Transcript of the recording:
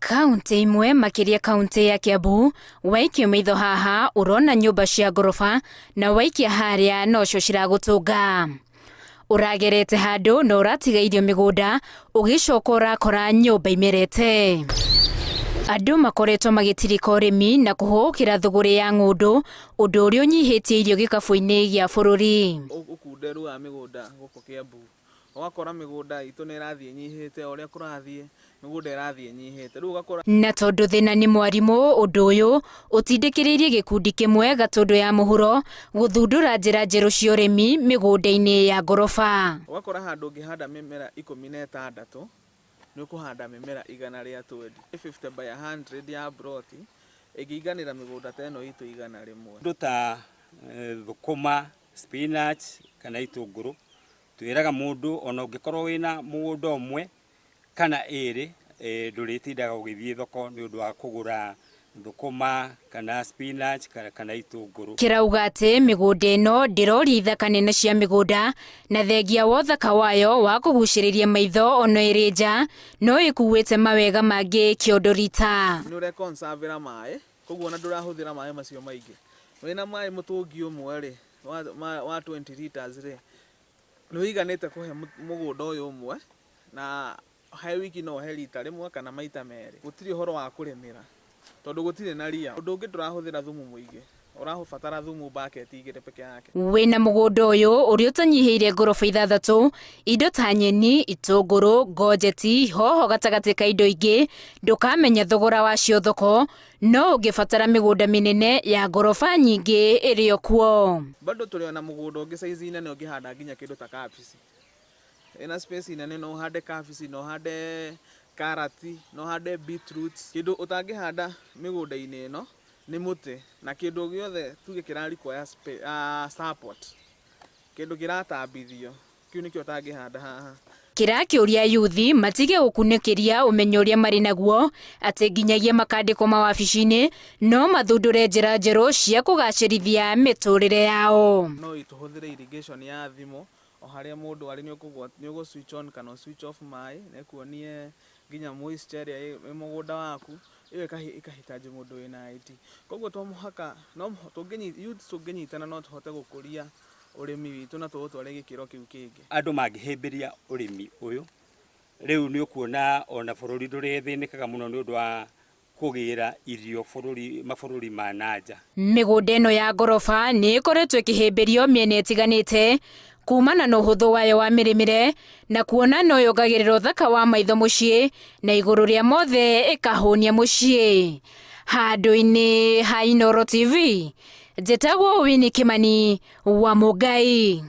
Kauntĩ imwe makĩria kauntĩ ya Kiambu, waikio maitho haha ũrona nyũmba cia ngoroba na waikia harĩa nocio ciragũtũnga. Ũragerete handũ na ũratiga irio mĩgũnda ũgĩcoka ũrakora nyũmba imerete. Andũ makoretwo magĩtirika ũrĩmi na kũhũgũkĩra thũgũrĩ ya ng'ũndũ, ũndũ ũrĩa ũnyihĩtie irio gĩkabũ-inĩ gĩa bũrũri. Ũkunderu wa mĩgũnda gũkũ Kiambu Ũgakora mĩgũnda itũ nĩ ĩrathiĩ ĩnyihĩte o ũrĩa kũrathiĩ, mĩgũnda ĩrathiĩ ĩnyihĩte. Rĩu ũgakora. Na tondũ thĩna nĩ mwarimũ, ũndũ ũyũ ũtindĩkĩrĩirie gĩkundi kĩmwe Gatũndũ ya mũhuro gũthundũra njĩra njerũ cia ũrĩmi mĩgũnda-inĩ ya ngoroba. Ũgakora handũ ũngĩhanda mĩmera 16, nĩ ũkũhanda mĩmera 120. 50 by 100 ya mburoti ĩngĩiganĩra mĩgũnda ta ĩno itũ 100. Indo ta thũkũma, spinach kana itũngũrũ Twĩraga mũndũ ona ũngĩkorwo wĩna mũgũnda ũmwe kana ĩrĩ, ndũrĩtindaga ũgĩthiĩ thoko nĩ ũndũ wa kũgũra thũkũma kana spinach kana itũngũrũ. Kĩrauga atĩ mĩgũnda ĩno ndĩroria ithaka nene cia mĩgũnda na thengia wa ũthaka wayo wa kũgucĩrĩria maitho ona ĩrĩ nja no ĩkuĩte mawega mangĩ kĩondo rita. Nĩ ũre conserve maĩ, koguo ona ndũrahũthĩra maĩ macio maingĩ. Wĩna maĩ mũtũngi ũmwe rĩ, wa 20 litres rĩ, nĩ ũiganĩte kũhe mũgũnda ũyũ ũmwe, na he wiki no ũhe rita rĩmwe kana maita merĩ. Gũtirĩ ũhoro wa kũrĩmĩra tondũ gũtirĩ na ria. Ũndũ ũngĩ ndũrahũthĩra thumu mũingĩ, ũrabatara thumu bucket igĩrĩ peke yake. Wĩna mũgũnda ũyũ ũrĩa ũtanyihĩire ngoroba ithathatũ, indo ta nyeni, itũngũrũ, ngonjeti, hoho gatagatĩ ka indo ingĩ, ndũkamenya thogora wacio thoko, No ũngĩbatara mĩgũnda mĩnene ya ngoroba nyingĩ ĩrĩ o kuo. Bado tũrĩ ona mũgũnda ũngĩ size nene ũngĩhanda nginya kĩndũ ta kabici. Wĩna space nene no ũhande kabici, no ũhande karati, no ũhande beetroot. Kĩndũ ũtangĩhanda mĩgũnda-inĩ ĩno nĩ mũtĩ na kĩndũ gĩothe tuge kĩra require support, kĩndũ kĩratambithio. Kĩu nĩkĩo ũtangĩhanda haha. Kĩrakĩũria yuthi matige gũkunĩkĩria ũmenyo ũrĩa marĩ naguo atĩ nginyagia makandĩkwo mawabici-inĩ no mathundũre njĩra njerũ cia kũgacĩrithia mĩtũrĩre yao. No tũhũthĩre irrigation ya thimũ o harĩa mũndũ arĩ nĩ ũgũ switch on kana ũ switch off maĩ na ĩkuonie nginya moisture ĩrĩa ĩ mũgũnda waku, ĩyo ĩkahitaji mũndũ wĩna IT. Koguo to mũhaka, youths tũngĩnyitana no tũhote gũkũria ũrĩmi witũ na tũũtware gĩkĩro kĩu kĩngĩ. Andũ mangĩhĩmbĩria ũrĩmi ũyũ, rĩu nĩ ũkuona ona bũrũri ndũrĩthĩnĩkaga mũno nĩ ũndũ wa kũgĩra irio bũrũri mabũrũri ma na nja. Mĩgũnda ĩno ya ngoroba nĩ ĩkoretwo ĩkĩhĩmbĩrio mĩena ĩtiganĩte kumana na ũhũthũ wayo wa mĩrĩmĩre na kuona no yongagĩrĩra ũthaka wa maitho mũciĩ na igũrũ rĩa mothe ĩkahũnia mũciĩ. Handũ-inĩ ha Inooro TV, njĩtagwo Winnie Kimani wa Mũngai.